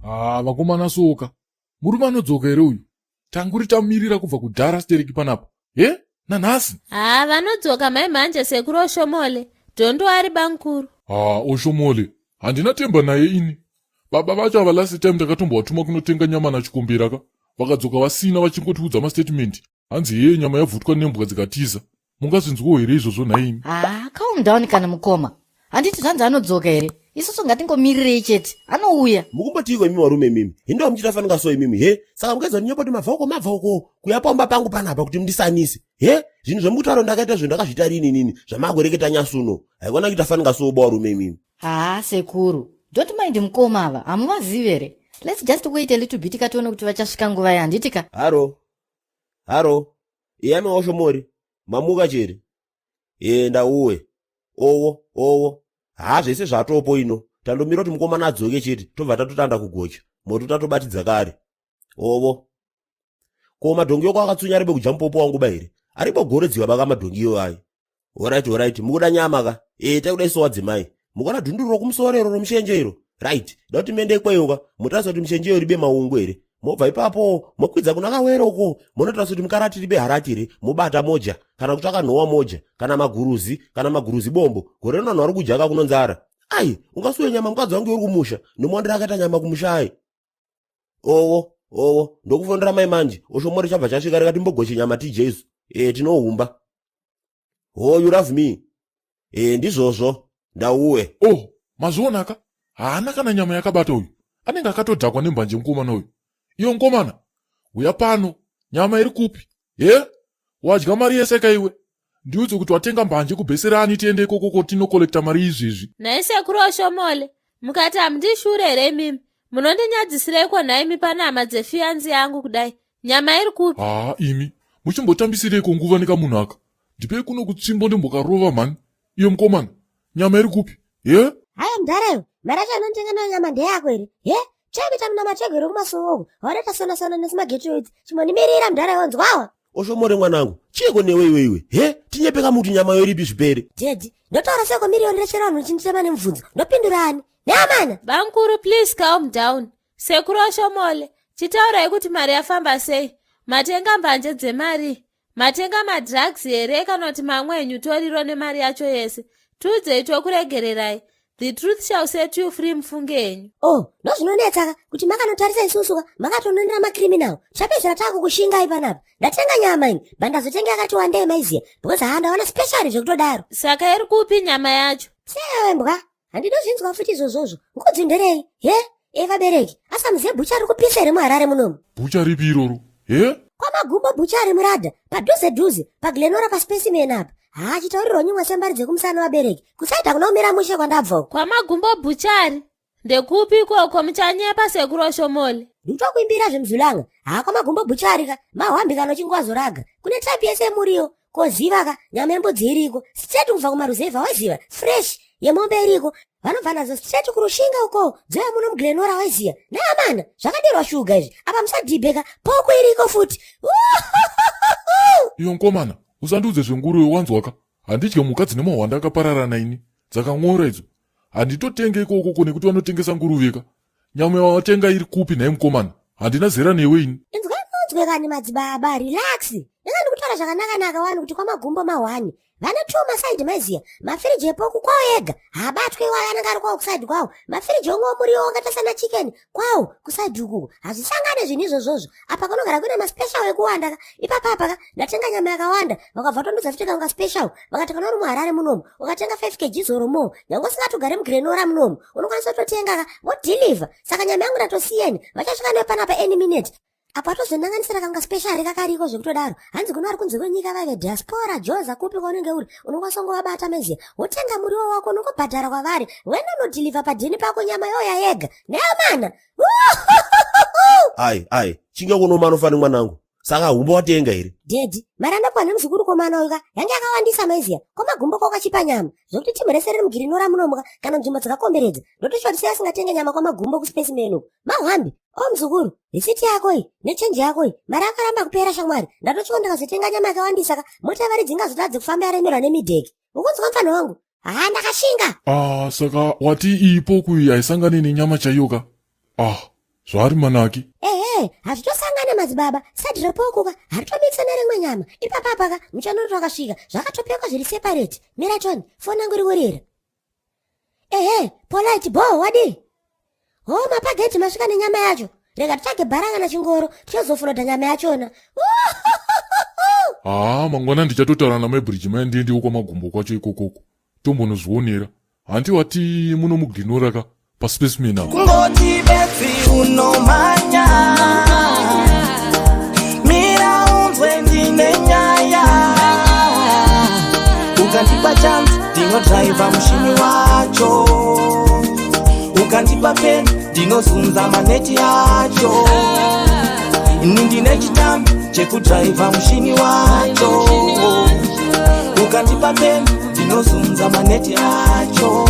Haa vakomana soka. Murume anodzoka here uyu? Tanguri tamirira kubva kudhara stereki panapa. He? Nanhasi? Haa vanodzoka mai mhanje sekuru Oshomole. Dhondo ari bamkuru. Haa Oshomole. Handina temba naye ini. Baba vacho ava last time ndakatombovatuma kunotenga nyama naChikombera ka. Vakadzoka vasina vachingotiudza mastatement. Hanzi hee nyama yabvutwa nembwa dzikatiza. Mungazvinzwawo here izvozvo nhaimi? Haa calm down kana mukoma. Handiti zvanzi anodzoka here? Isusu ngatingomirirei chete. Anouya. Mukumbotiiko imi varume imimi? Hindawo muchiita fanika so imimi he? Saka mukaedza kunyepa kuti mabva uko mabva uko kuya pamba pangu panapa kuti mundisanise. He? Zvinhu zvemukutaura ndakaita zvinhu ndakazviita rini inini zvamakureketa nyasi uno. Haikona kuita fanika so ba varume imimi. Haa sekuru. Don't mind mukoma ava. Hamuvazivi here? Let's just wait a little bit katione kuti vachasvika nguvai handiti ka? Haro. Haro. Iyami oshomori. Mamuka chere. E ndauwe. Owo, owo. Haa zvese zvatopo ino. Tandomira kuti mukomana adzoke chete tobva tatotanda kugocha. Moto tatobatidza kare. Owo. Ko madhongi yoko akatsunya aribe kudya mupopo wangu ba here? Aribo gore dziwa baka madhongi iyo ayi. Horait horait mukuda nyama ka? Eh takuda isowa dzimai. Mukuona dhunduru rokumusoro iro romushenje iro? Right. Da kuti mende ikweyo ka. Mutarisa kuti mushenje iyo ribe maungu here? Mobva ipapo mokwidza kuna kawero uko monotarisa kuti mukarati ribe harati here? Mobata moja kana kutsvaka nhowa moja kana maguruzi kana maguruzi bombo. Gore rino vanhu vari kudya ka kuno nzara. Ai ungasuwe nyama mukadzi wangu uri kumusha nomuwandiro akaita nyama kumusha ai. Owo owo ndokufondera mai manje oshomori chabva chasvika rikati mbogoche nyama tidye isu. Eh tinohumba. Oh, you love me. Eh, ndizvozvo. Ndauwe. Oh, mazvionaka? Haana kana nyama yakabata uyu. Anenge akatodhakwa nembanje mukomana uyu. Iyo mukomana, uya pano. Nyama iri kupi? He? Wadya mari yese ka iwe? Ndiudze kuti watenga mbanje kubheserani tiende ikoko ko tinokolekta mari izvezvi. Nhai sekuru Oshomole, mukati hamundishure here imimi? Munondinyadzisireiko nhaimi pane hama dzefiyanzi yangu kudai? Nyama iri kupi? Haa imi, muchimbotambisireiko nguva nekamunhu aka? Ndipei kuno kutsvimbo ndimbokarova mhani. Iyo mukomana, nyama iri kupi? He? Haya mudhara iwe, mari yacho anotenga nayo nyama ndeyako here? He? Tsvai kuita munamato ego here kumasuwo uko? Hauna tasona sona nesimageto idzi. Chimbondimirira mudhara iwe nzwawa. Oshomore mwanangu, chiiko newe iwe iwe? He? Tinyepeka muti nyama yo iripi zvipere? Daddy, ndotaura seko miriyoni rechero vanhu uchinditema nemubvunzo. Ndopindura ani? Neamana. Bamkuru please calm down. Sekuru Oshomole, chitaurai kuti mari yafamba sei? Matenga mbanje dzemari? Matenga madrugs here kana kuti mamwe enyu toriro nemari yacho yese? Tiudzei tokuregererai. The truth shall set you free mufunge henyu. Oh, ndozvinonetsa ka kuti makanotarisa isusu ka makatononera macriminal. Tichapedzera takukushingai panapa. Ndatenga nyama ini, but ndazotenga yakati wandei maiziya because haa ndawana special zvekutodaro. Saka iri kupi nyama yacho? Sewe mbwa, handinozvinzwa futi izvozvozvo. Ngudzi nderei? He? E vabereki, asi hamuzive bhucha riri kupisa here muHarare munomu? Bhucha ripi iroro? He? Kwamagumbo bhucha muradha, padhuze dhuze, paGlenora paSpecimen apa. Haa chitaurirwa nyumwa sembari dzekumusana vabereki. Kusaita kuna kumira mushe kwandabva uko. Kwamagumbo bhuchari? Ndekupi ikoko muchanyepa sekuru Oshomole? Ndikutokuimbira zvemuzulanga. Haa kwamagumbo bhuchari ka, mahwambi kana uchinge wazoraga. Kune type yese yemuriwo. Koziva ka, nyama yembudzi iriko. Straight kubva kumaruzevha waiziva. Fresh yemombe iriko. Vanobva nadzo straight kurushinga uko. Dzouya muno muGlenora waiziva. Naamana, zvakadirwa shuga izvi. Apa musadhibheka, poko iriko futi. Iyo mkomana, usandiudze zvenguruve wanzwaka. Handidye mhuka dzine mahwanda akapararana ini. Dzakan'ora idzo. Handitotenge ikoko ko nekuti vanotengesa nguruve ka. Nyama yawatenga iri kupi nhai mukomana? Handina zera newe ini. Inzwai munzwe kani madzibaba, relax. Ndanga ndikutaura zvakanaka-naka wani kuti kwamagumbo mahwani. Vane two masaidi maiziya. Mafiriji epoku kwawo ega haabatwe iwayo anenge ari kwawo kusaidi kwawo. Mafiriji omwe omuriwo wakaita sana chicken kwawo kusaidi ukuku. Hazvisangane zvinhu izvozvozvo. Apa kunogara kune maspecial ekuwanda ka. Ipapa apa ka ndatenga nyama yakawanda vakabva vatondudza futi kamwe kaspecial. Vakati kana uri muHarare munomu ukatenga 5 kg or more nyange usingatogare muGrenora munomu unokwanisa kutotenga ka vodeliver. Saka nyama yangu ndatosiyeni vachasvika nayo panapa any minute. Apo atozonanganisira kamwe kaspecial kakariko zvekutodaro. Hanzi kune vari kunze kwenyika vaive diaspora joza kupi kwaunenge uri unokwanisa kungovabata meziya wotenga muriwo wako unongobhadhara kwavari wena unodhilivha padheni pako nyama yoya yega neamana. Ai ai, chinge kuno manofani mwanangu. Saka humbo watenga here? Daddy, mari andapuwa nemuzukuru komana uyu ka yange yakawandisa maiziya. Kwamagumbo kwakachipa nyama. Zvekuti timu rese riri mugirinora munomuka kana nzvimbo dzakakomberedza. Ndotoshuwa kuti sei asingatenge nyama kwamagumbo kuspecimen uku. Mahwambi, o muzukuru, risiti yako iyi nechenji yako iyi. Mari akaramba kupera shamwari. Ndatotyiwa ndikazotenga nyama yakawandisa ka. Mota yavari dzingazotadze kufamba yaremerwa nemidheki. Ukunzwa mfana wangu? Haa ndakashinga. Ah, saka wati iyi poku iyi haisangani nenyama chaiyo ka? Ah, Zvaari manaki. Ehe, hazvitosangane madzibaba. Side repoku ka haritomixa nerimwe nyama. Ipapapa ka muchanoti wakasvika zvakatopekwa zviri separate. Miraton, foni yangu iri kurira. Ehe, Polite bo wadii? Ho, mapageti masvika nenyama yacho. Rega titsvage bhara kana chingoro tichozofulodha nyama yachona. Haa, mangwana ndichatotaura namai Bridge mai ndiendewo kwamagumbo kwacho ikokoko. Tombonozvionera. Hanti wati munomuginora ka paspecimen apa. Kungoti bedzi unomhanya, mira unzwe, ndine nyaya. Ukandipa chance, ndinodhraivha mushini wacho. Ukandipa peni, ndinozunza maneti acho. Ini ndine chitambi chekudhraivha mushini wacho. Ukandipa peni, ndinozunza maneti acho.